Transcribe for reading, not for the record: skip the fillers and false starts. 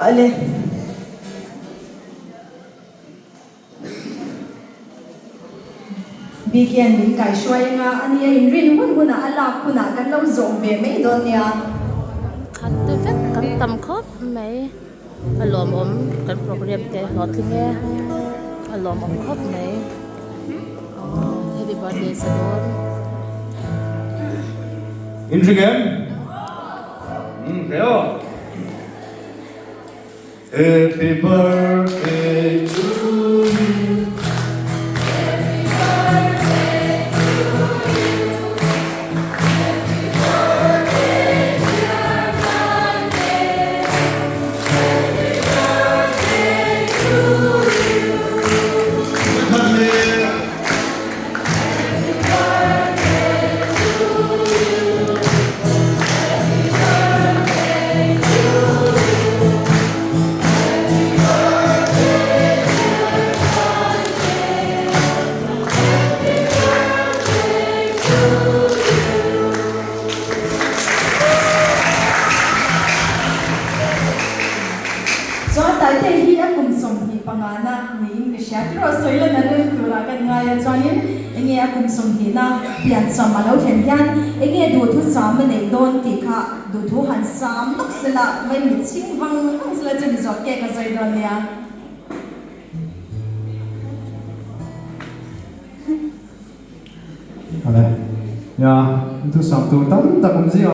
Ale. Bikian min kaihruai anga a nia inrin hun hunah a lak hunah kan lo zawm ve mai dawn nia. Khat te vek kan tam khawp mai a lawmawm kan program te hlawhtling e a lawmawm khawp mai happy birthday sa dawn. Inring em? Umm hle aw. Happy birthday to you. Happy birthday to you. Happy birthday dear Birthday. Happy birthday to you. Happy birthday to you. Happy birthday to you. Happy birthday dear Birthday. Happy birthday to you. Chuan Taite hi a kum 25 na niin ka hria tiraw sawi lan a rem turah kan ngai a chuanin enge a kum 20 na piancham a lo thlen hian enge duhthusam a neih dawn tih kha duhthu han sam lawk sela mai mit chhing vang vang sela chu mi zawh cake a sawi dawn nia. Awle, nia, duhthusam tur tam tak awm zia.